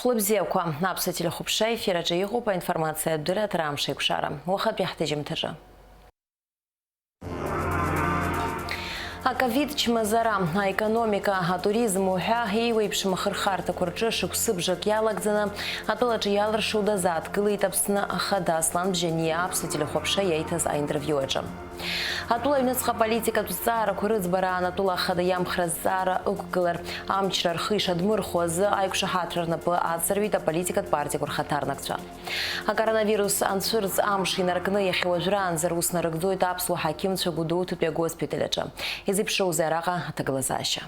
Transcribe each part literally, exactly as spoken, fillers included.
Хәлыбзиақәа, аԥсуа телехәаԥшра ефир аҿы иҟоуп аинформациатә дырраҭара Амш еиқәшара. Уахатәи ҳҭыжьымҭаҿы. Аковид чмазара, аекономика, атуризм уҳәа еиуеиԥшым ахырхарҭақәа рҿы шықәсыбжак иалагӡаны атәылаҿы иалыршо дазааҭгылеит Аԥсны Ахада Аслан Бжьаниа аԥсуа телехәаԥшра иаиҭаз аинтервиу аҿы. Атәыла аҩныҵҟа аполитикатә зҵаарақәа рыӡбараан атәыла ахада иамхра азҵаара ықәгылар, амчра рхы ишадмырхуа азы аиқәшаҳаҭра рнапы аҵарҩит аполитикатә партиақәа рхаҭарнакцәа. Акоронавирус анцәырҵ амш инаркны иахьа уажәраанӡа рус нарыгӡоит аԥсуа ҳақьымцәа Гәдоуҭатәи агоспиталь аҿы. Изеиԥшроузеи араҟа аҭагылазаашьа?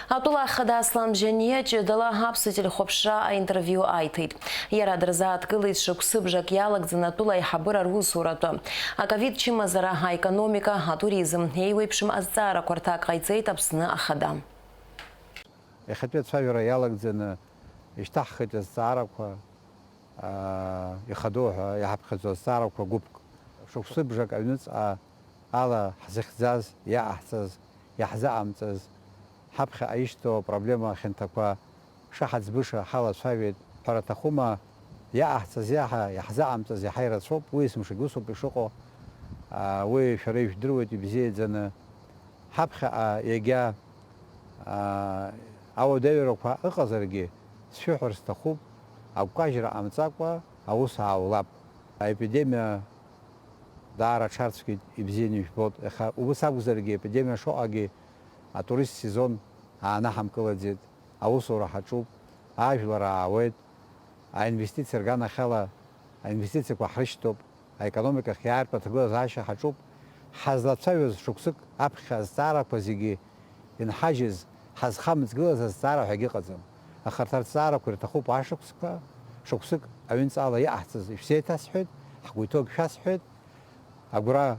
Атәыла ахада Аслан Бжьаниа ҷыдала аԥсуа телехәаԥшра аинтервиу аиҭеит. Иара дырзааҭгылеит шықәсыбжак иалагӡаны атәыла аиҳабыра русуратәы. Аковид чымазара, аекономика, атуризм еиуеиԥшым азҵаарақәа рҭак ҟаиҵеит Аԥсны Ахада. Иахьатәи ацәажәара иалагӡаны ишьҭаҳхит азҵаарақәа, аа, ихадоу ҳәа иҳаԥхьаӡо азҵаарақәа гәыԥк. Шықәсыбжак аҩныҵҟа ала ҳзыхьӡаз, иаҟаҳҵаз, иаҳзыҟамҵаз, ҳаԥхьаҟа ишьҭоу апроблема хьанҭақәа шаҳаӡбыша ҳалацәажәеит. Ҳәара аҭахума, иаҟаҳҵаз иаҳа, иаҳзыҟамҵаз иаҳа ирацәоуп, уи есымшагьы усоуп ишыҟоу. Аа, уи шәара ижәдыруеит ибзиаӡаны. Ҳаԥхьаҟа иагьа, аа, ауадаҩрақәа ыҟазаргьы, сшәыҳәар сҭахуп, агәкажьра ҟамҵакәа аус ааулап. Аепидемиа даара аҽарцәгьеит, ибзианы ижәбоит. Иаха убыс акәзаргьы, аепидемиа шыҟагьы атурист сезон аанаҳамкылаӡеит, аусура ҳаҿуп, ажәлар аауеит, аинвестициа рганахьала аинвестициақәа ҳрышьҭоуп, аекономика ахь иаартә аҭагылазаашьа ҳаҿуп. Ҳазлацәажәоз шықәсык аԥхьа азҵаарақәа зегьы инҳажьыз, ҳазхамыҵгылаз азҵаара ҳәагьы ыҟаӡам. Аха арҭ азҵаарақәа ирҭахуп ашықәсқәа, шықәсык аҩныҵҟала иҟаҳҵаз ишәзеиҭасҳәеит, ҳгәы иҭоугь шәасҳәеит. Агәра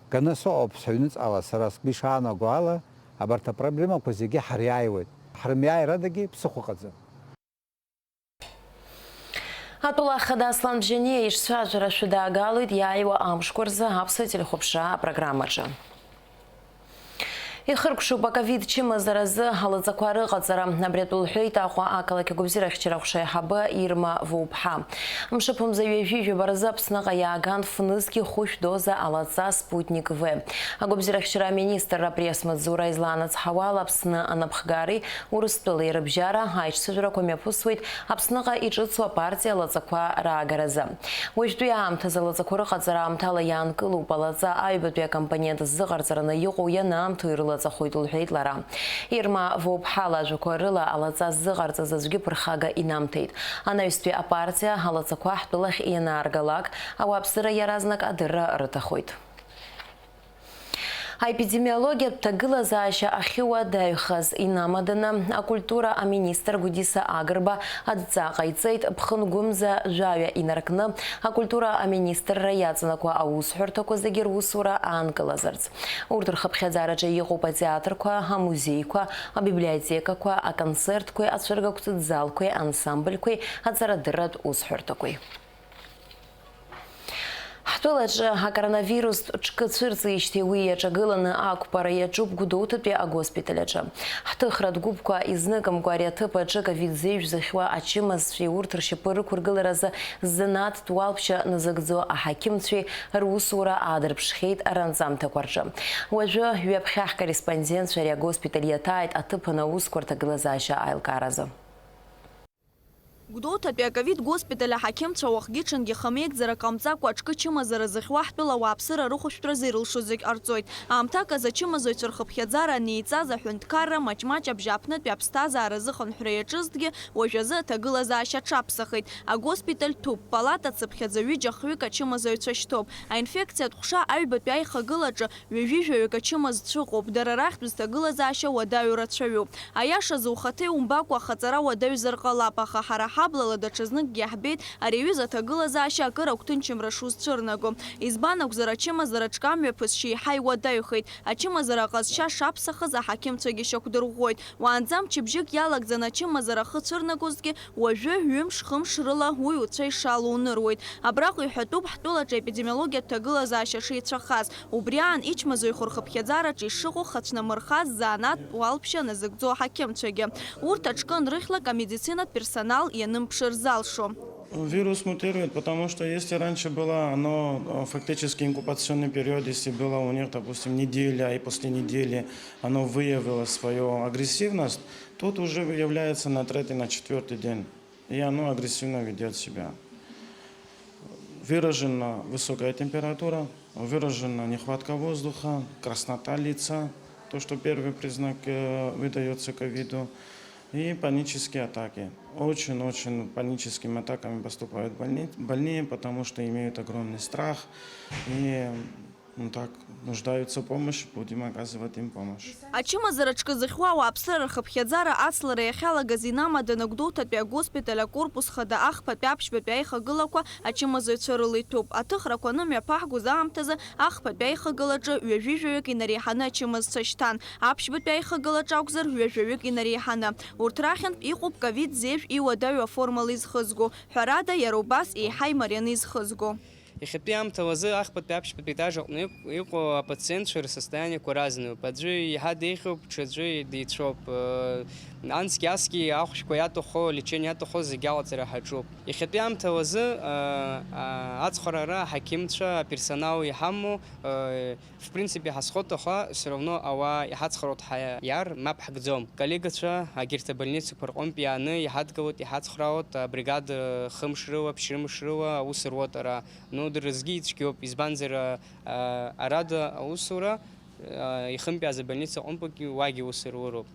ганы сыҟоуп сыҩныҵҟала, сара сгәы ишаанаго ала, абарҭ апроблемақәа зегьы ҳариааиуеит. Ҳрымиааирадагьы ԥсыхәа ыҟаӡам. Атәыла ахада Аслан Бжьаниа ишцәажәара шәыдаагалоит иааиуа амшқәа рзы аԥсуа телехәаԥшра апрограммаҿы. Ихыркәшоуп аковид чымазаразы алаҵақәа рыҟаҵара. Абри атәы лҳәеит Аҟәа ақалақь агәабзиарахьчара аҟәша аиҳабы Ирма Воуԥҳа. Мшаԥымза ҩажәи жәаба рзы Аԥсныҟа иааган фнызқьи хәышә доза алаҵа Спутник В. Агәабзиарахьчара аминистрра апресс-маҵзура излаанацҳауа ала, Аԥсны анапхгареи Урыстәылеи рыбжьара аиҿцәажәарақәа мҩаԥысуеит Аԥсныҟа иҿыцу апартиа алаҵақәа раагаразы. Уажәтәи аамҭазы алаҵақәа рыҟаҵара аамҭала иаанкылоуп, алаҵа аҩбатәи акомпонент ззыҟарҵараны иҟоу ианаамҭоу ирылаҵахоит, лҳәеит лара. Ирма Воуԥҳа лажәақәа рыла, алаҵа ззыҟарҵаз аӡәгьы ԥырхага инамҭеит. Анаҩстәи апартиа алаҵақәа ҳтәылахь ианааргалак, ауааԥсыра иаразнак адырра рыҭахоит. Аепидемиологиатә ҭагылазаашьа ахьыуадаҩхаз инамаданы, акультура аминистр Гәдиса Агрба адҵа ҟаиҵеит, Ԥхынгәымза жәаҩа инаркны акультура аминистрра иаҵанакуа аусҳәарҭақәа зегьы русура аанкылазарц. Урҭ рхыԥхьаӡараҿы иҟоуп атеатрқәа, амузеиқәа, абиблиотекақәа, аконцертқәеи, ацәыргақәҵатә залқәеи, ансамбльқәеи, аҵарадырратә усҳәарҭақәеи. Ҳтәылаҿы акоронавирустә ҿкы цәырҵижьҭеи уи иаҿагыланы ақәԥара иаҿуп Гәдоуҭатәи агоспиталь аҿы. Ҳҭыхратә гәыԥқәа изныкымкәа ари аҭыԥ аҿы ковид зеижә зыхьуа ачымазцәеи урҭ ршьапы рықәыргыларатәы занааҭтә уалԥшьа назыгӡо аҳақьымцәеи русура аадырԥшхьеит аранҵамҭақәа рҿы. Уажәы ҩаԥхьа ҳкорреспондентцәа ари агоспиталь иаҭааит аҭыԥан аусқәа рҭагылазаашьа аилкааразы. Гәдоуҭатәи аковид госпиталь аҳақьымцәа уахгьы-ҽынгьы хамеигӡарак ҟамҵакәа аҿкы чымазара зыхьуа ҳтәыла ауааԥсыра рыхәышәтәразы ирылшо зегь ҟарҵоит. Аамҭак азы ачымазаҩцәа рхыԥхьаӡара анеиҵаз аҳәынҭқарра маҷ-маҷ абжьааԥнытәи аԥсҭазаара азыхынҳәра иаҿызҭгьы, уажәазы аҭагылазаашьа аҽаԥсахит. Агоспиталь ҭәуп, палата цыԥхьаӡа ҩыџьа-хҩык ачымазаҩцәа шьҭоуп. Аинфекциатә ҟәша аҩбатәи аихагылаҿы ҩажәи жәаҩык ачымазцәа ыҟоуп, дара рахьтә зҭагылазаашьа уадаҩу рацәаҩуп. Аиашазы, ухаҭа иумбакәа ахаҵара уадаҩзар ҟалап, аха ҳара Ҳаблала даҽазныкгьы иаҳбеит ари аҩыза аҭагылазаашьа акыр агәҭынчымра шузцәырнаго. Избан акәзар, ачымазара ҿкамҩаԥысшьа еиҳа иуадаҩхеит. Ачымазара аҟазшьа шаԥсахыз аҳақьымцәагьы шьақәдырӷәӷәоит. Уаанӡа мчыбжьык иалагӡаны ачымазара ахы цәырнагозҭгьы, уажәы ҩымш-хымш рыла уи уцәа ишалоу уныруеит. Абраҟа иҳәатәуп ҳтәылаҿы аепидемиологиатә ҭагылазаашьа шеицәахаз. Убри аан ичмазаҩхо рхыԥхьаӡараҿы ишыҟоу хацәнамырхаз занааҭтә уалԥшьа назыгӡо аҳақьымцәагьы. Урҭ аҿкын рыхьлак амедицинатә персонал ианымԥшыр залшо. Вирус мутирует, потому что если раньше было, оно, э, фактически инкубационный период, если было у них, допустим, неделя, и после недели оно выявило свою агрессивность, тут уже выявляется на третий, на четвёртый день, и оно агрессивно ведёт себя. Выражена высокая температура, выражена нехватка воздуха, краснота лица, то, что первый признак, э, выдаётся ковиду, и панические атаки. Очень-очень паническими атаками поступают больни-, больные, потому что имеют огромный страх и, ну, так, нуждаются в помощи, будем оказывать им помощь. Ачымазара ҿкы зыхьуа ауааԥсыра рхыԥхьаӡара ацлара иахьалагаз инамаданы Гәдоуҭатәи агоспиталь акорпус хада ахԥатәи аԥшьбатәи аихагылақәа ачымазаҩцәа рыла иҭәуп. Аҭыхрақәа анымҩаԥаҳгоз аамҭазы ахԥатәи аихагылаҿы ҩажәи жәаҩык инареиҳаны ачымазцәа шьҭан, аԥшьбатәи аихагылаҿ акәзар ҩажәаҩык инареиҳаны. Урҭ рахьынтә иҟоуп ковид зежә иуадаҩу аформала изхызго, ҳәарада, иара убас еиҳа имарианы изхызго. Иахьатәи аамҭала азы ахԥатәи аԥшьбатәи етаж аҟны иқ-, иҟоу апациентцәа рсостониақәа разноуп. Аӡәы еиҳа деиӷьуп, ҽаӡәы деицәоуп. Э, анцгьы-асгьы ахәшәқәа иаҭаху, алечение иаҭаху зегьы алаҵара ҳаҿуп. Иахьатәи аамҭала азы, э, а, ацхәарара аҳақьымцәа, аперсонал иҳамоу, э, в принципе, ҳазхоҭахо, все равно ауаа иҳацхраауеит ҳаиар, мап ҳгӡом. Коллегацәа, агьырҭ абольницақәа рҟынтә иааны иҳадгылоит, иҳацхраауеит, абригада хымш рыла, ԥшьымш рыла аус руеит ара. Ну, дара рзгьы ицәгьоуп, избанзар, а, а, арада аусура, а, ихымԥиааз абольница аҟынтәгьы уагьы аус руроуп.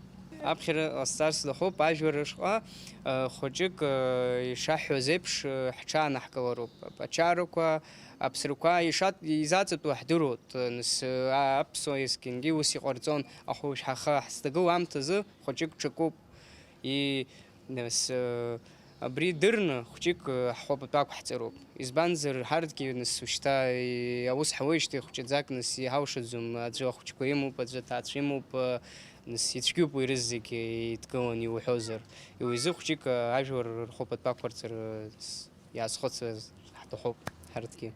Аԥхьара ҟасҵар сҭахуп, ажәлар рышҟа, а, хәыҷык, а, ишаҳҳәоз еиԥш, а, ҳҽаанаҳкылароуп. Аԥачарақәа, аԥсрақәа ишат-, изаҵатәу ҳдыруеит, а, нас, а, аԥсуа есқьынгьы ус иҟарҵон, аха уажә ҳаха ҳзҭагылоу аамҭазы хәыҷык ҽакуп. И, нас, э, абри дырны хәҷык, э, ҳхәапатәы ақәҳҵароуп. Избанзар, ҳарҭгьы, нас, ушьҭа, и, аус ҳауеижьҭеи хәҷаӡак, нас, иҳаушаӡом, аӡәы ахәҷқәа имоуп, аӡәы аҭаацәа имоуп, э, нас, ицәгьоуп уи рызегь еидкыланы иуҳәозар. Уи изы хәҷык, э, ажәлар рхәапатәы ақәырҵар, э, с-, иаазхәыцуаз ҳҭахуп ҳарҭгьы.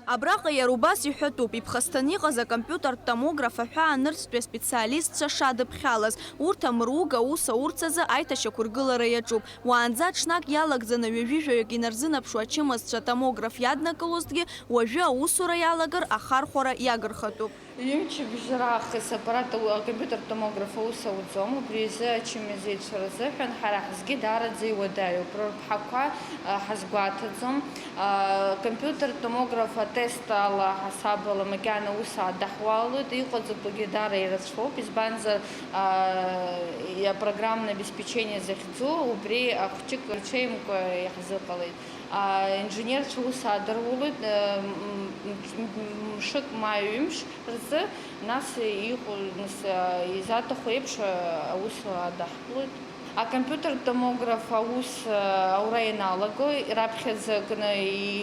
Абраҟа иара убас иҳәатәуп, иԥхасҭаны иҟаз акомпиутертә томограф аҳәаа нырцәтәи аспециалистцәа шадыԥхьалаз. Урҭ амыруга аус аурц азы аиҭашьақәыргылара иаҿуп. Уаанӡа ҽнак иалагӡаны ҩажәи жәаҩык инарзынаԥшуа ачымазцәа атомограф иаднакылозҭгьы, уажәы аусура иалагар ахархәара иагырхатәуп. Ҩымчыбжь раахыс аппарат, акомпиутертә томограф аус ауӡом, убри азы ачымазаҩцәа рзыҳәан ҳара ҳзгьы даараӡа иуадаҩуп. Рырԥҳақәа, а, ҳазгәаҭаӡом. А, акомпиутертә томограф атест ала, ҳасаб ала макьана аус аадаҳуалоит, иҟаҵатәугьы даара ирацәоуп, избанзар, а, иа-, программное обеспечение захьӡу, убри ахәҷык рҽеимкәа иаҳзыҟалеит. А, инженерцәа ус аадырулоит, э, м-, м-, м-, мшык ма ҩымш рзы, нас иҟоу, нас, а, изаҭаху еиԥш, а, аус адаҳкылоит. Акомпиутертә томограф аус, а, аура ианалаго, раԥхьаӡа кны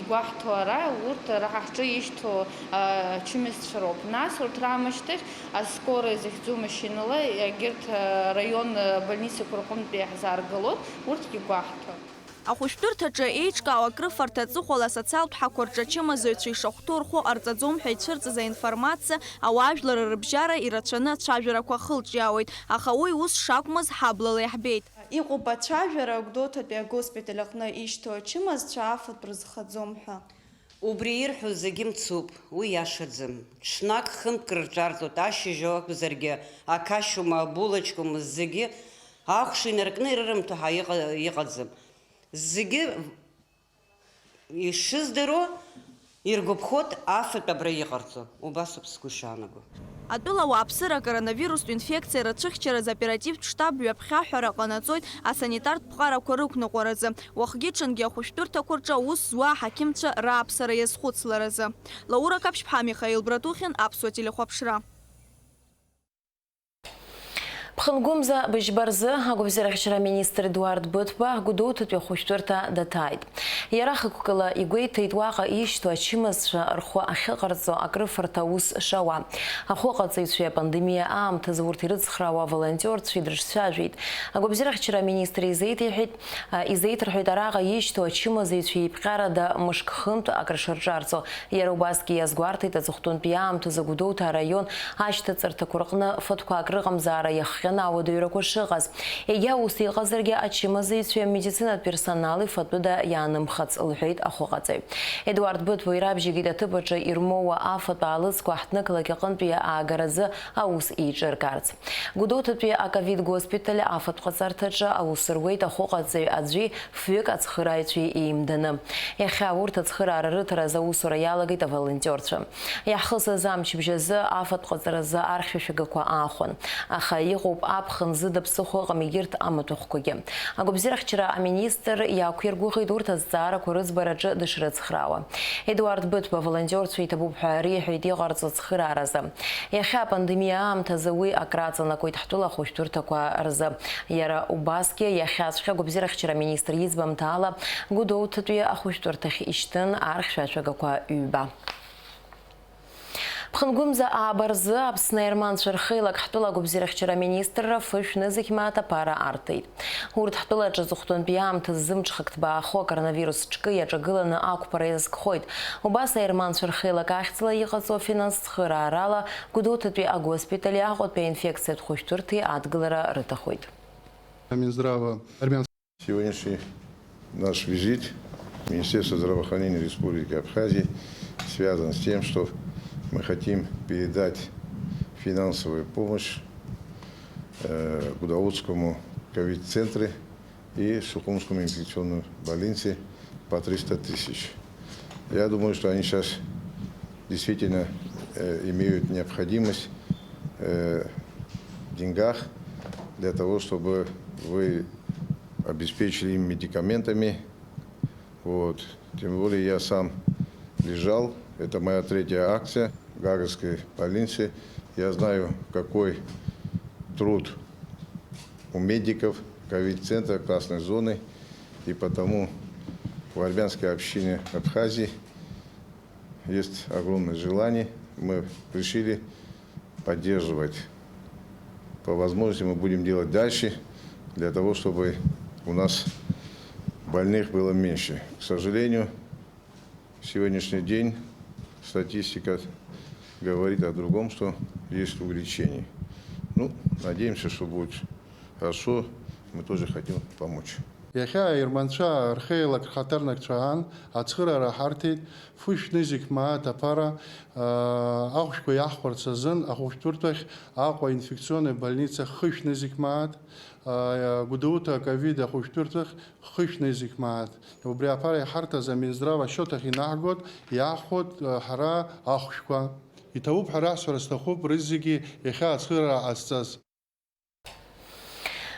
игәаҳҭо ара, урҭ ара ҳҿы ишьҭоу, а, ачымазцәа роуп. Нас урҭ раамышьҭахь аскорая захьӡу машьынала егьырҭ, а, раион, а, больницақәа рҟынтә иаҳзааргалоит, урҭгьы гәаҳҭо. Ахәышәтәырҭаҿы еиҿкаау акрыфарҭа аҵыхәала асоциалтә ҳақәа рҿы ачымазаҩцәа ишахәҭоу рхәы ҟарҵаӡом ҳәа ицәырҵыз аинформациа ауаажәлар рыбжьара ирацәаны ацәажәарақәа ахылҿиаауеит, аха уи ус шакәмыз ҳаблала иаҳбеит. Иҟоуп ацәажәара Гәдоуҭатәи агоспиталь аҟны ишьҭоу ачымазцәа афатә рызхаӡом ҳәа. Убри ирҳәо зегьы мцуп, уи иашаӡам. Ҽнак хынтәк рырҿарҵоит, ашьыжь акәзаргьы, ақашьума, абулочкума, зегьы ахәша инаркны ирырымҭо ҳәа иҟа-, иҟаӡам. Зегьы ишыздыруа, иргәаԥхоит афатә абра иҟарҵо. Убасоуп сгәы ишаанаго. Атәыла ауааԥсыра акоронавирустә инфекциа рацәыхьчаразы аоперативтә штаб ҩаԥхьа аҳәара ҟанаҵоит асанитартә ԥҟарақәа рықәныҟәаразы, уахгьы-ҽынгьы ахәышәтәырҭақәа рҿы аус зуа аҳақьымцәа рааԥсара иазхәыцларазы. Лаура Қаԥшьԥҳа, Михаил Братухин, Аԥсуа телехәаԥшра. Ԥхынгәымза быжьба рзы агәабзиарахьчара аминистр Едуард Быҭәба Гәдоуҭатәи ахәышәтәырҭа даҭааит. Иара хықәкыла игәеиҭеит уаҟа ишьҭоу ачымазцәа рхәы ахьыҟарҵо акрыфарҭа аус шауа. Ахәыҟаҵаҩцәеи апандемиа аамҭазы урҭ ирыцхраауа аволонтиорцәеи дрыҿцәажәеит. Агәабзиарахьчара аминистр изеиҭеиҳәеит, а, изеиҭарҳәеит араҟа ишьҭоу ачымазаҩцәа еиԥҟьарада мышк хынтә акрышырҿарҵо. Иара убасгьы иазгәарҭеит аҵыхәтәантәи аамҭазы Гәдоуҭа араион ашьҭаҵарҭақәа рҟны фатәқәак рыҟамзаара иахҟьаны ауадаҩрақәа шыҟаз. Егьа ус иҟазаргьы, ачымазаҩцәеи амедицинатә персонали фатәыда иаанымхац, лҳәеит ахәыҟаҵаҩ. Едуард Быҭәба ирабжьагеит аҭыԥ аҿы ирмоуа афатә аалыҵқәа ҳҭнықалақь аҟынтәи аагаразы аус еиҿыркаарц. Гәдоуҭатәи аковид госпиталь афатә ҟаҵарҭаҿы аус руеит ахәыҟаҵаҩ аӡәи фҩык ацхырааҩцәеи еимданы. Иахьа урҭ ацхыраара рыҭаразы аусура иалагеит аволонтиорцәа. Иаҳхысыз амчыбжь азы афатә ҟаҵаразы архьшәашәагақәа аахәан. Аха иҟоуп аԥхын зыда ԥсыхәа ыҟам егьырҭ амаҭәахәқәагьы. Агәабзиарахьчара аминистр иақәиргәыӷит урҭ азҵаарақәа рыӡбараҿы дышрыцхраауа. Едуард Быҭәба аволонтиорцәа иҭабуп ҳәа реиҳәеит иҟарҵо ацхырааразы. Иахьа апандемиа аамҭазы уи акраҵанакуеит ҳтәыла ахәышәтәырҭақәа рзы. Иара убасгьы иахьаҵәҟьа агәабзиарахьчара аминистр иӡбамҭала Гәдоуҭатәи ахәышәтәырҭахь ишьҭын архьшәашәагақәа ҩба. Ԥхынгәымза ааба рзы Аԥсны аерманцәа рхеилак ҳтәыла агәабзиарахьчара аминистрра фышә нызқь мааҭ аԥара арҭеит. Урҭ ҳтәылаҿы аҵыхәтәантәи аамҭазы зымҽхак ҭбаахо акоронавирус ҿкы иаҿагыланы ақәԥара иазкхоит. Убас аерманцәа рхеилак ахьӡала иҟаҵоу афинанс цхыраарала Гәдоуҭатәи агоспитали Аҟәатәи аинфекциатә хәышәтәырҭеи адгылара рыҭахоит. Минздрава армян Сегодняшний наш визит Министерства здравоохранения Республики Абхазии связан с тем, что мы хотим передать финансовую помощь, э, Гудаутскому ковид-центру и Сухумскому инфекционной больнице по триста тысяч. Я думаю, что они сейчас действительно, э, имеют необходимость, э, в деньгах для того, чтобы вы обеспечили им медикаментами. Вот. Тем более я сам лежал. Это моя третья акция в Гагарской больнице. Я знаю, какой труд у медиков, ковид-центра, красной зоны. И потому в армянской общине Абхазии есть огромное желание. Мы решили поддерживать. По возможности мы будем делать дальше для того, чтобы у нас больных было меньше. К сожалению, в сегодняшний день статистика говорит о другом, что есть увеличение. Ну, надеемся, что будет хорошо. Мы тоже хотим помочь. Иахьа аерманцәа рхеилак рхаҭарнакцәа аан ацхыраара ҳарҭеит, фышә нызқь мааҭ аԥара, аа, ахәшәқәа иаҳхәарц азын ахәышәтәырҭахь Аҟәа инфекционный больница хышә нызқь мааҭ, аа, Гәдоуҭа аковид ахәышәтәырҭахь хышә нызқь мааҭ. Убри аԥара иҳарҭаз аминздрав ашьоҭахь инаҳгоит, иаҳхәоит, аа, ҳара ахәшәқәа. Иҭабуп ҳәа раҳҳәар сҭахуп рызегьы иахьа ацхыраара ҟазҵаз.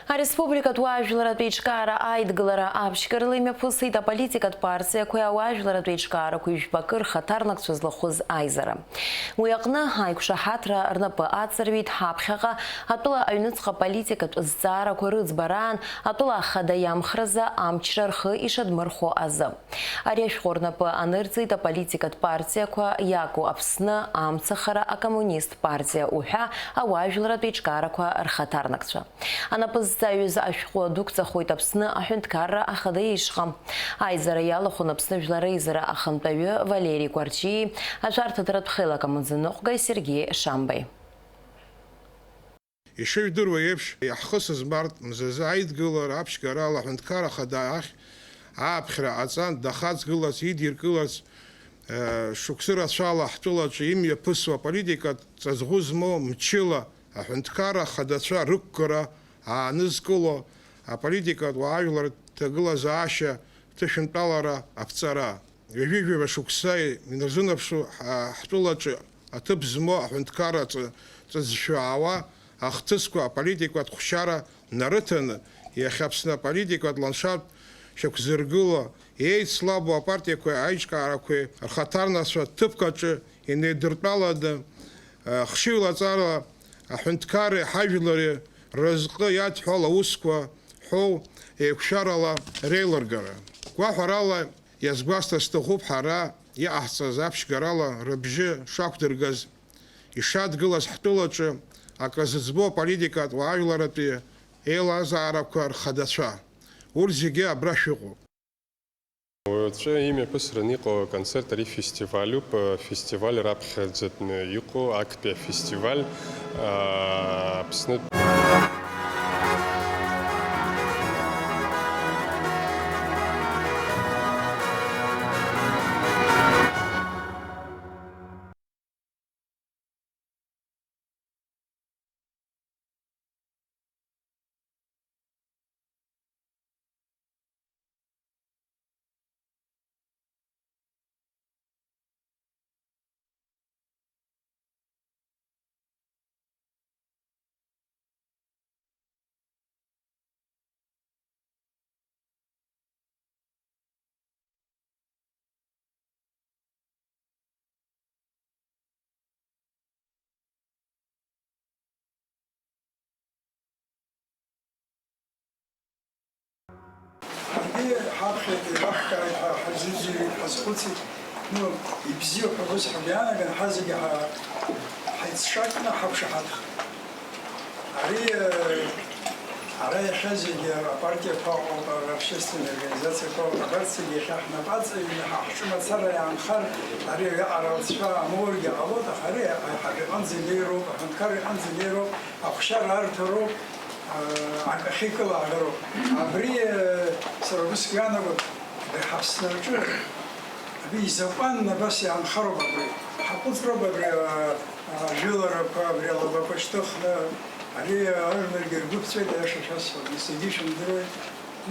Ареспубликатә уаажәларатә еиҿкаара аидгылара аԥшьгарала имҩаԥысит аполитикатә партиақәеи ауаажәларатә еиҿкаарақәеи жәбакы рхаҭарнакцәа злахәыз аизара. Уи аҟны аиқәшаҳаҭра рнапы аҵарҩит ҳаԥхьаҟа атәыла аҩныҵҟа политикатә зҵаарақәа рыӡбараан атәыла ахада иамхразы амчра рхы ишадмырхәо азы. Ари ашәҟәы рнапы анырҵеит аполитикатә партиақәа иаку Аԥсны, Амцахара, Акоммунист партиа уҳәа ауаажәларатә еиҿкаарақәа рхаҭарнакцәа. Анапы зҵаҩыз ашәҟәы дықәҵахоит Аԥсны аҳәынҭқарра ахада ишҟа. Аизара иалахәын Аԥсны Жәлар Реизара ахантәаҩы Валери Кәарҷиеи ашәарҭадаратә хеилак амаӡаныҟәгаҩ Сергеи Шамбеи. Ишыжәдыруа еиԥш, иаҳхысыз март мзазы аидгылара аԥшьгарала аҳәынҭқарра ахада ахь ааԥхьара ҟаҵан, дахаҵгыларц, идиркыларц, э, шықәсы рацәала ҳтәылаҿы имҩаԥысуа аполитикатә ҵаҵӷәы змоу мчыла аҳәынҭқарра ахадацәа рықәгара аанызкыло аполитикатә уаажәлар рҭагылазаашьа ҭышәынтәалара аԥҵара. Ҩажәи жәаба шықәса инарзынаԥшу ҳа-, ҳтәылаҿы аҭыԥ змоу аҳәынҭқарра ҵа-, ҵаҵшәа аауа ахҭысқәа аполитикатә хәшьара нарыҭаны, иахьа Аԥсны аполитикатә ландшафт шьақәзыргыло, еицлабуа апартиақәеи аиҿкаарақәеи рхаҭарнакцәа ҭыԥк аҿы инеидыртәаланы, хшыҩлаҵара аҳәынҭқарреи ҳажәлари Рызҟы иадҳәо алаусқәа ҳәоу еиқәшәарала реилыргара. Гәаҳәарала иазгәасҭар сҭахуп ҳара иҟаҳҵаз аԥшьгарала рыбжьы шақәдыргаз, ишадгылаз ҳтәылаҿы акы зыӡбоу аполитикатә уаажәларратәи еилазаарақәа рхадацәа. Урҭ зегьы абра шәыҟоуп. Уаҵәы имҩаԥысран иҟоу аконцерт ари фестивалюп. Фестиваль раԥхьаӡатәны иҟоу актәи афестиваль, аа, Аԥснытә. Ҳаргьы ҳаԥхьеит, еилаҳкааит, ҳа-, ҳаззыӡырҩит, ҳазхәыцит. Ну, ибзиоуп ҳәа ус ҳгәы иаанаган, ҳазегьы ҳа-, ҳаицҿакны ҳақәшаҳаҭхеит. Ари, э, ара иахьа зегьы апартиақәа ыҟоуп, ара общественные организациақәа ыҟоуп, абарҭ зегьы иахьа ҳнапы аҵаҩны ҳа-, ҳҿы мацара иаанхар, ари араҟа ралҵшәа амоургьы ҟалоит, аха ари аиҳаб иҟынӡа инеироуп, аҳәынҭқар иҟынӡа инеироуп, ахәшьара арҭароуп, э, акы ахьикылаагароуп. Абри, э, сара ус иаанагоит, абри ҳаԥсны аҿы, абри изакәанны абас иаанхароуп абри. Ҳаҟәыҵроуп абри, э, ажәыларақәа, абри алабақәа шьҭыхны, ари ажәларгьы ргәы ԥҵәеит, аиаша шәасҳәап, зегьы ишәымдыруеит.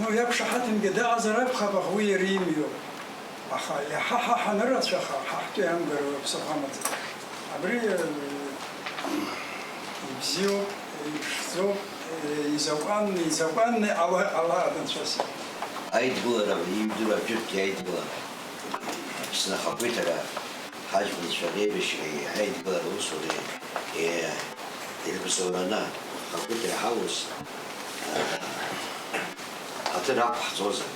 Ну, иақәшаҳаҭымгьы дыҟазар акәхап, аха уи иара имҩоуп. Аха иаҳа ҳа ҳанырацәаха, ҳа ҳтәы иамгар ԥсыхәа амаӡам. Абри, э, ибзиоуп, иԥшӡоуп, э, изакәанны, изакәанны ала, ала, анцәа. Аидгылара, иудыруа ажәытәтәи аидгылара, Аԥсны ахақәиҭра, ҳаҷкәынцәа реибашьреи аидгылара усуреи, е, ирыбзоураны ахақәиҭра ҳаус, а, ҳаҭыр ақәҳҵозар,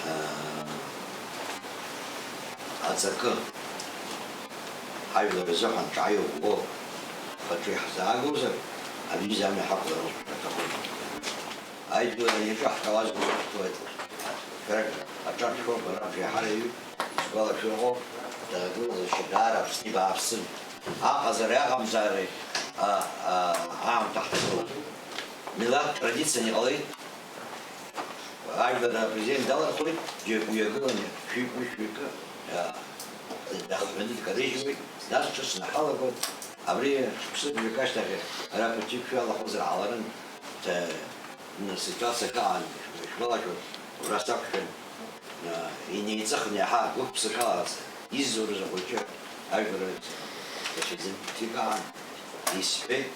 а, аҵакы ҳажәлар рзыҳәан ҿааиуа ӷәӷәоуп, хаҿы иаҳзаагозар, абри изы амҩа ҳақәлар ауп ҳәа аҭахуп. Аидгылара иаҿаҳҭаауаз гәыхәтәуеит. Шәарак аҿаршәуа, бара бжеиҳараҩык, исгәалашәо ыҟоуп, аҭагылазаашьа даара Аԥсни бааԥсын. Аҟазареи аҟамзаареи, а, а, аамҭа ҳҭагылан. Милаҭ традицианы иҟалеит. Ажәлар апрезидент далырхуеит, џьоук ҩагыланы, шәҩык, шәҩык, а, дахҳәаны дкарыжьуеит, нас ҿыцны ҳалагоит. Абри шықәсык ҩык ашьҭахь ара ԥыҭҩык шәалахәызар ҟаларын, ҭа-, Ситуациа ахаан ишәгәалашәо, убра сақәшәан, инеиҵыхны иаҳа гәык-ԥсыкала изуаз ахәыҷы ажәлар рацәаӡаны ҭикаан исҳәеит.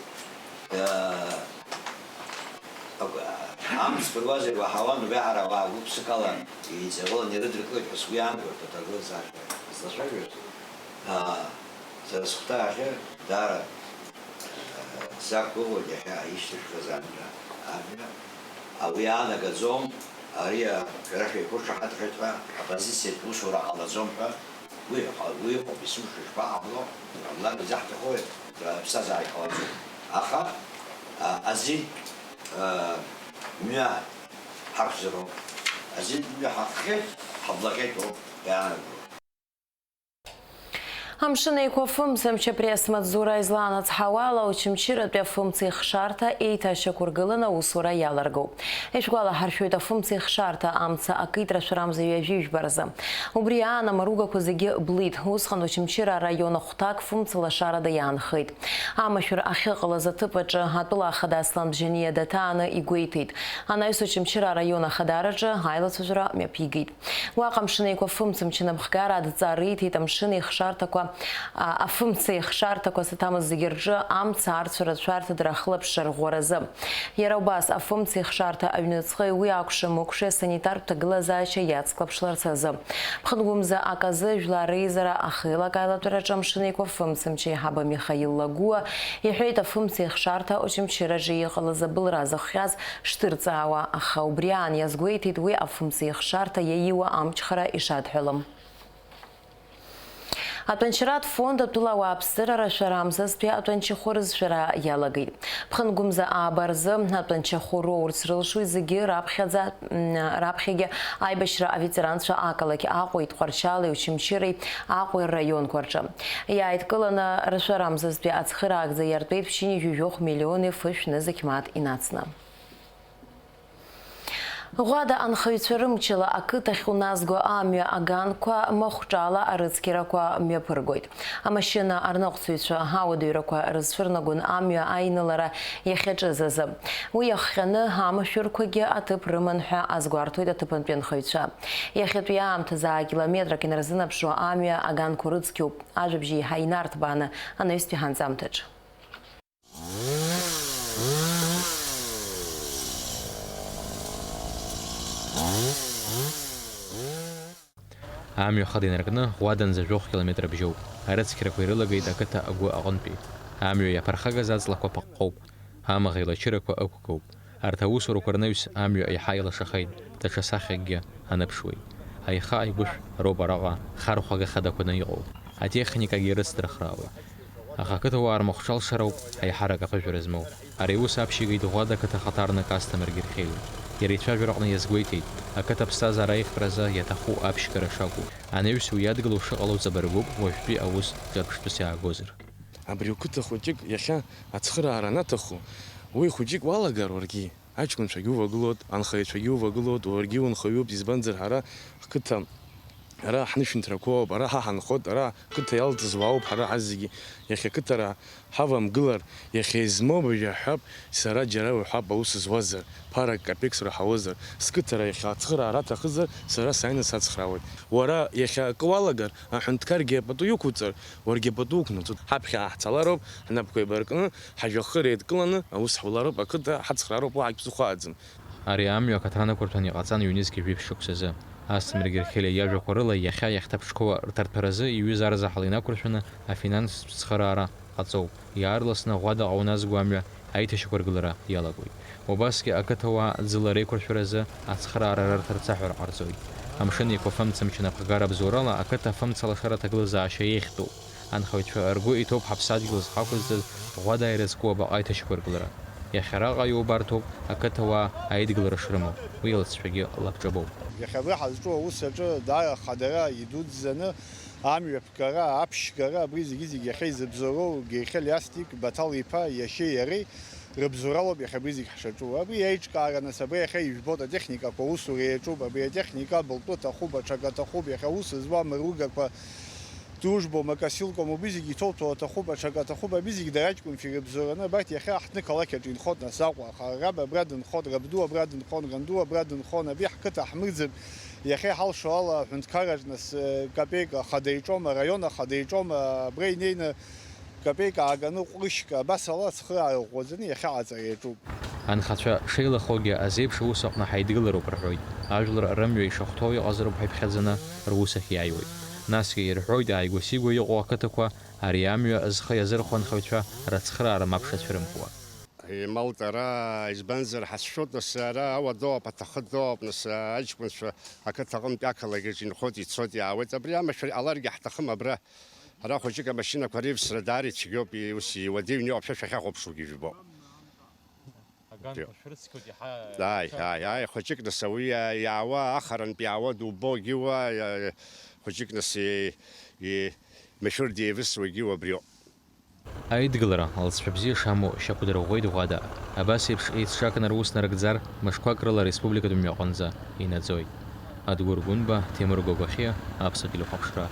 Амҵ ԥыруазар уаҳауан, убриаҟара ауаа гәык-ԥсыкала еизагыланы ирыдыркылеит ҳәа сгәы иаанагоит аҭагылазаашьа злацәажәоз. Сара сыхәҭаахьы даара сақәгәыӷуеит иахьа ишьҭышәхыз амҩа, амҩа. Уи аанагаӡом, ари, шәара шәеиқәыршаҳаҭхеит ҳәа, аоппозициатә усура ҟалаӡом ҳәа, уи, уи ыҟоуп, есымша ишԥаҟало, Аллах изаҳҭаху, аԥсҭазаара иҟалаӡом. Аха, а, азин, а, мҩа ҳақәзароуп. Азин мҩа ҳақәхеит, ҳаблаҟьеит ауп иаанаго. Амшын Еиқәа афымцамч апресс-маҵзура излаанацҳауа ала, Очамчыратәи афымцеихшарҭа еиҭашьақәыргыланы аусура иаларгоуп. Ишәгәалаҳаршәоит, афымцеихшарҭа амца акит рашәарамза ҩажәи жәба рзы. Убри аан амаругақәа зегьы блит. Усҟан Очамчыра араион ахәҭак фымцалашарада иаанхеит. Амашәыр ахьыҟалаз аҭыԥ аҿы атәыла ахада Аслан Бжьаниа даҭааны игәеиҭеит. Анаҩс Очамчыра араион ахадараҿы аилацәажәара мҩаԥигеит. Уаҟа Амшын Еиқәа фымцамч анапхгара адҵа риҭеит амшын еихшарҭақәа, а, афымца еихшарҭақәа зыҭамыз зегьы рҿы амца арцәара цәарҭадара ахылаԥшра рӷәӷәаразы. Иара убас, афымца еихшарҭа аҩныҵҟеи уи акәшамыкәшеи асанитартә ҭагылазаашьа иацклаԥшларц азы. Ԥхынгәымза аказы жәлар реизара ахеилак аилатәараҿы Амшын Еиқәа фымцамч аиҳабы Михаил Лагәыа иҳәеит, афымца еихшарҭа Очамчыраҿы иҟалаз абылра зыхҟьаз шдырҵаауа, аха убри аан иазгәеиҭеит уи афымца еихшарҭа иаиуа амчхара ишадҳәалам. Атәанчаратә фонд атәыла ауааԥсыра рашәара амзазтәи атәанчахәы рызшәара иалагеит. Ԥхынгәымза ааба рзы атәанчахәы роурц рылшоит зегьы раԥхьаӡа, м, раԥхьагьы аибашьра аветеранцәа ақалақь Аҟәеи, Тҟәарчали, Очамчыреи, Аҟәеи рраионқәа рҿы. Иааидкыланы рашәара амзазтәи ацхыраагӡа иартәеит ԥшьынҩажәи жәохә миллиони фышә нызқь мааҭ инацны. Ӷәада анхаҩцәа рымчала ақыҭахь уназго амҩа аганқәа махәҿала арыцқьарақәа мҩаԥыргоит. Амашьына арныҟәцаҩцәа ауадаҩрақәа рызцәырнагон амҩа аинылара иахьаҿыз азы. Уи иахҟьаны амашәырқәагьы аҭыԥ рыман ҳәа азгәарҭоит аҭыԥантәи анхаҩцәа. Иахьатәи аамҭазы акилометрак инарзынаԥшуа амҩа аганқәа рыцқьоуп. Ажәабжь еиҳа инарҭбааны анаҩстәи ҳанҵамҭаҿ. Амҩа хада инаркны Ӷәаданӡа жәохә километр бжьоуп. Арыцқьарақәа ирылагеит ақыҭа агәы аҟынтәи. Амҩа иаԥырхагаз аҵлақәа ԥыҟҟоуп. Амаӷ еилачырақәа ықәгоуп. Арҭ аусурақәа рнаҩс амҩа еиҳа илашахеит, даҽа сахьакгьы аныԥшуеит. Аиха-ааигәышә роуп араҟа хархәага хадақәаны иҟоу. Атехникагьы рыцдырхраауеит. Аха ақыҭауаа рмахәҿа алшароуп аиҳарак аԥыжәара змоу. Ари аус аԥшьигеит Ӷәада ақыҭа ахаҭарнак Асҭамыр Герхелиа. Иара ицәажәараҟны иазгәеиҭеит, ақыҭа аԥсҭазаара аиӷьтәразы иаҭаху аԥшьгара шакәу. Анаҩс уи иадгылоу шыҟало ҵабыргуп уажәтәи аус ҿырԥштәыс иаагозар. Абри уқыҭа хәыҷык иахьа ацхыраара анаҭаху, уи хәыҷык уалагар уаргьы. Аҷкәынцәагьы увагылоит, анхаҩцәагьы увагылоит, уаргьы унхаҩуп, избанзар, ҳара ҳқыҭа, ара ҳнышәынҭрақәоуп, ара ҳа ҳанхоит, ара қыҭа иалҵыз уаауп ҳара ҳазегьы. Иахьа қыҭара ҳавамгылар, иахьа измоу абыржәы ҳҳәап, сара џьара уҳәап аус зуазар, ԥарак капек сраҳауазар, сқыҭара иахьа ацхыраара аҭахызар, сара сааины сацхраауеит. Уара иахьа акы уалагар, аҳәынҭқаргьы апату иқәуҵар, уаргьы апату уқәнаҵоит. Ҳаԥхьа ҳцалароуп, ҳнапқәа еибаркны, ҳажәҩахыр еидкыланы аус ҳулароуп, ақыҭа ҳацхраароуп, уаҳагь ԥсыхәа аӡам. Ари амҩа акаҭранақәырҭәан иҟаҵан ҩнызқьи жәиԥшь шықәсазы. Асҭамыр Герхелиа иажәақәа рыла, иахьа иахьҭаԥҽқәоу рҭарҭәаразы иҩыза арзаҳал инақәыршәаны афинанстә цхыраара ҟаҵоуп. Иаарласны Ӷәадаҟа уназго амҩа аиҭашьақәыргылара иалагоит. Убасгьы ақыҭауаа ӡыла реиқәыршәаразы ацхыраара рырҭарц аҳәара ҟарҵоит. Амшын Еиқәа фымцамч анапхгара абзоурала ақыҭа афымца алашара аҭагылазаашьа еиӷьтәуп. Анхаҩцәа ргәы иҭоуп ҳаԥсадгьыл зҳақәызҵаз Ӷәада ирызку абаҟа аиҭашьақәыргылара. Иахьа араҟа иубарҭоуп ақыҭауаа аидгылара шрымоу, уи алҵшәагьы лабҿабоуп. Иахьа абра ҳазҿу аус аҿы даара хадара идуӡӡаны амҩаԥгара, аԥшьгара, абри зегьы-зегь иахьа изыбзоуроу Герхелиа Астик Баҭал-иԥа иашьеи иареи рыбзоуралоуп иахьа абри зегь ҳшаҿу. Абри аиҿкаара, нас, абри иахьа ижәбоит, атехникақәа аусура иаҿуп, абри атехника абылтәы аҭахуп, аҽак аҭахуп, иахьа аус зуа амыругақәа, тужбо, макасилком, убри зегь иҭоуҭәо аҭахуп, аҽак аҭахуп, абри зегь дара аҷкәынцәа ирыбзоураны, абарҭ иахьа ҳҭны қалақь аҿы инхоит, нас, Аҟәа, аха раб абра дынхон, рабду абра дынхон, ранду абра дынхон, абри ҳқыҭа ҳмырӡып, иахьа иҳалшо ала аҳәынҭқарраҿ, нас, э, капеик ахада иҿома, араион ахада иҿома, абра инеины капеик ааганы ҟәрышьк, абас ала ацхыраара ӷәӷәаӡаны иахьа аҵара иаҿуп. Анхацәа шеилахогьы азеиԥш аус аҟны ҳаидгылароуп рҳәоит. Ажәлар рымҩа ишахәҭоу иҟазароуп ҳәа иԥхьаӡаны рус ахь иааиуеит. Насгьы ирҳәоит ааигәа-сигәа иҟоу ақыҭақәа ари амҩа зхы иазырхәо анхаҩцәа рыцхыраара мап шацәырымкуа. Ималт ара, избанзар, ҳазшоит, нас, ара ауа дооуп, аҭахы дооуп, нас, аҷкәынцәа ақыҭа аҟынтәи ақалақь аҿы инхоит, ицоит, иаауеит. Абри амашәыр ҟаларгьы ҳҭахым абра. Ара хәыҷык амашьынақәа реивсра даара ицәгьоуп, ус иуадаҩны иҟоуп, шәа шәахьахәаԥшуагьы жәбо. Аганқәа шәрыцқьоит иаҳа. Ааи, ааи, ааи, хәыҷык нас ауаҩы иа-, иаауа, ахарантә иаауа дубогьы уа, иа-, хәыҷык нас и-, и-, машәыр деивысуагьы уа абриоуп. Аидгылара алҵшәа бзиа шамоу шьақәдырӷәӷәеит Ӷәада. Абас еиԥш еицҿакны рус нарыгӡар, мышқәак рыла ареспубликатә мҩа аҟынӡа инаӡоит. Адгәыр Гәынба, Ҭемыр Гогәахьиа, Аԥсуа телехәаԥшра.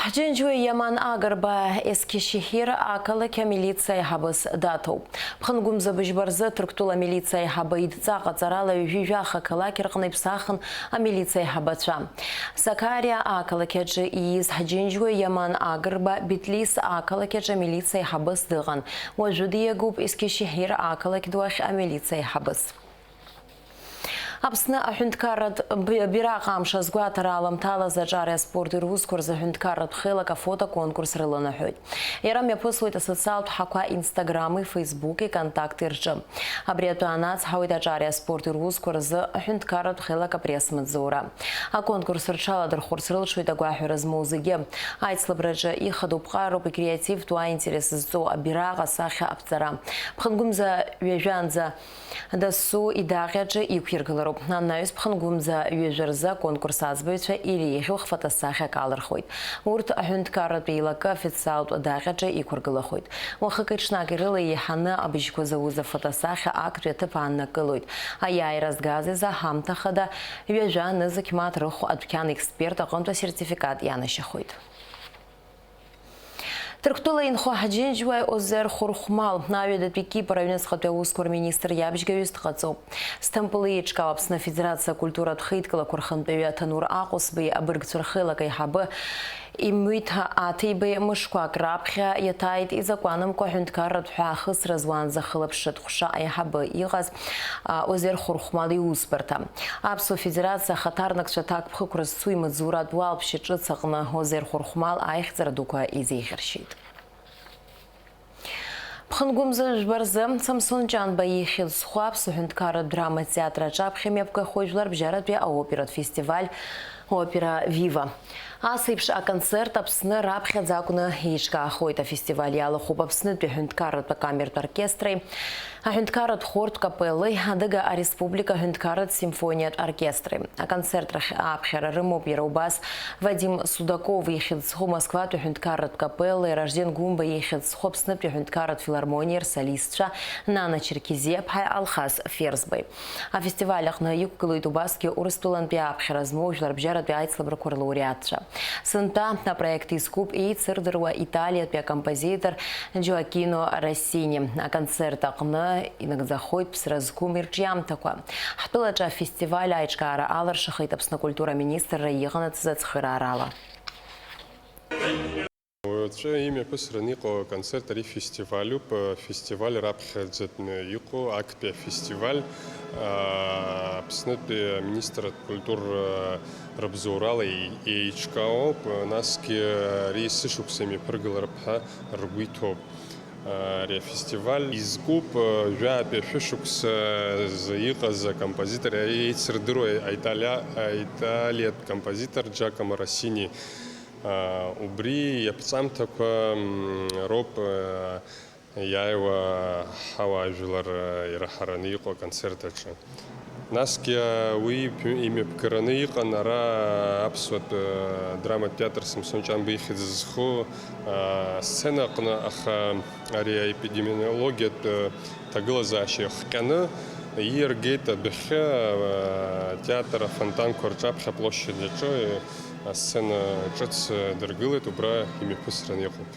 Ҳџьынџьуаҩ Иаман Агрба Есқьишьеҳир ақалақь амилициа аиҳабыс даҭоуп. Ԥхынгәымза быжьба рзы Ҭырқәтәыла амилициа аиҳабы идҵа ҟаҵарала ҩажәи жәаха ақалақь рҟны иԥсахын амилициа аиҳабацәа. Сакариа ақалақь аҿы ииз ҳџьынџьуаҩ Иаман Агрба Битлис ақалақь аҿы амилициа аиҳабыс дыҟан. Уажәы диагоуп Есқьишьеҳир ақалақь ду ахь амилициа аиҳабыс. Аԥсны аҳәынҭқарратә б-, бираҟ амш азгәаҭара аламҭалаз аҿареи аспорти русқәа рзы аҳәынҭқарратә хеилак афотоконкурс рыланаҳәоит. Иара мҩаԥысуеит асоциалтә ҳақәа Инстаграми, Феисбуки, Контакти рҿы. Абри атәы анацҳауеит аҿареи аспорти русқәа рзы аҳәынҭқарратә хеилак апресс-маҵзура. Аконкурс рҽаладырхәырц рылшоит агәаҳәара змоу зегьы. Аицлабраҿы ихадоу ԥҟароуп икреативтәу аинтерес зҵоу абираҟ асахьа аԥҵара. Ԥхынгәымза ҩажәанӡа Дасу идаҟьаҿы иқәиргылароуп. Анаҩс Ԥхынгәымза ҩажәа рзы аконкурс аӡбаҩцәа иреиӷьу хфотосахьак алырхуеит. Урҭ аҳәынҭқарратә еилакы официалтә адаҟьаҿы иқәыргылахоит. Уахыки-ҽнаки рыла еиҳаны абыжьқәа зауз афотосахьа актәи аҭыԥ ааннакылоит. Аиааира згаз изы ҳамҭа хада ҩажәа нызқь мааҭ рыхә адәқьан експерт аҟынтә асертификат ианашьахоит. Ҭырқәтәыла инхо ҳџьынџьуаҩ Озер Хурхәмал аҩадатәи Кипр аҩныҵҟатәи аусқәа рминистр иабжьгаҩыс дҟаҵоуп. Сҭампылы еиҿкаау Аԥсны Афедерациа акультуратә хеидкылақәа рхантәаҩы Аҭанур Аҟәысбеи абыргцәа рхеилак аиҳабы Имҩиҭа Аҭеибеи мышқәак раԥхьа иаҭааит изакәанымкәа ҳәынҭқарратә ҳәаахысра зуанӡа хылаԥшратә ҟәша аиҳабы иҟаз, а, Озер Хурхәмал иусбарҭа. Аԥсуа Федерациа ахаҭарнакцәа аҭакԥхықәра зцу имаҵзуратә уалԥшьа ҿыц аҟны Озер Хурхәмал аихьӡара дуқәа изеиӷьаршьеит. Ԥхынгәымза жәба рзы Самсон Ҷанба ихьӡ зху Аԥсуа ҳәынҭқарратә драматә театр аҿаԥхьа имҩаԥгахоит жәларбжьаратәи аоператә фестиваль Опера Вива. Ас еиԥш аконцерт Аԥсны раԥхьаӡа акәны еиҿкаахоит. Афестиваль иалахәуп Аԥснытәи аҳәынҭқарратә акамертә оркестри, аҳәынҭқарратә хортә капеллеи, Адыга ареспублика аҳәынҭқарратә симфониатә оркестри. Аконцерт рахь ааԥхьара рымоуп иара убас Вадим Судаков ихьӡ зху Москватәи аҳәынҭқарратә капеллеи, Ражден Гәымба ихьӡ зху Аԥснытәи аҳәынҭқарратә филармониеи рсолистцәа Нана Черкезиаԥҳаи Алхас Ферзбеи. Афестиваль аҟны иқәгылоит убасгьы Урыстәылантәи аԥхьара змоу жәларбжьаратәи аицлабрақәа рлауреатцәа. Сынтәа апроект изкуп еицырдыруа италиатәи акомпозитор Џьоакино Россини. Аконцерт аҟны инагӡахоит ԥсра зқәым ирҿиамҭақәа. Ҳтәылаҿы афестиваль аиҿкаара аларшахеит Аԥсны акультура аминистрра иҟанаҵаз ацхыраарала. Уаҵәы имҩаԥысран иҟоу аконцерт ари фестивалюп. Афестиваль раԥхьаӡатәны иҟоу актәи афестиваль, аа, Аԥснытәи аминистрратә культура рыбзоурала еи-, еиҿкаауп, насгьы ари есышықәса имҩаԥыргалароуп ҳәа ргәы иҭоуп. Ари афестиваль изкуп жәаатәи ашәышықәса азы иҟаз акомпозитор, еицырдыруа аиталиа-, аиталиатә композитор Џьакомо Россини. Убри иаԥҵамҭақәа, м, роуп, э, иааиуа ҳауаажәлар, э, ираҳараны иҟоу аконцерт аҿы. Насгьы, э, уи иԥ-, имҩаԥгараны иҟан ара аԥсуатә, э, драматә театр Самсон Ҷанба ихьӡ зху, э, асцена аҟны, аха ари аепидемиологиатә, э, ҭагылазаашьа иахҟьаны ииаргеит адәахьы, э, атеатр афонтанқәа рҿаԥхьа аплощадь аҿы, э, асцена ҿыц, э, дыргылеит, убра имҩаԥысран иҟоуп.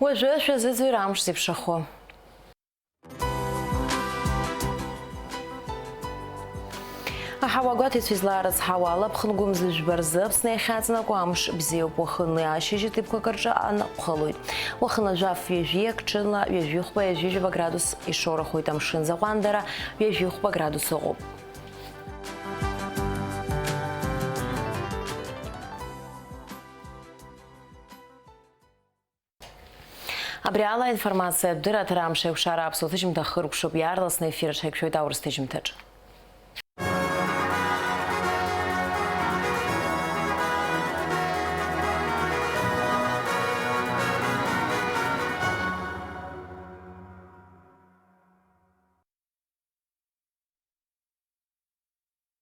Уажәы шәазыӡырҩыр амш зеиԥшрахо. Аҳауа гәаҭеицәа излаарыцҳауа ала, Ԥхынгәымза жәба рзы Аԥсны иахьаҵанакуа амш бзиоуп, уахынлеи ашьыжьи ҭыԥқәак рҿы анаҟәхалоит. Уахынла жәаф ҩажәи ак, ҽынла ҩажәи хәба, ҩажәи жәаба градус ишоурахоит, амшын заҟәандара ҩажәи хәба градус ыҟоуп. Абри ала аинформациатә дырраҭара амш еиқәшара аԥсуа ҭыжьымҭа хыркәшоуп, иаарласны аефир аҿы ҳаиқәшәоит аурыс ҭыжьымҭаҿ.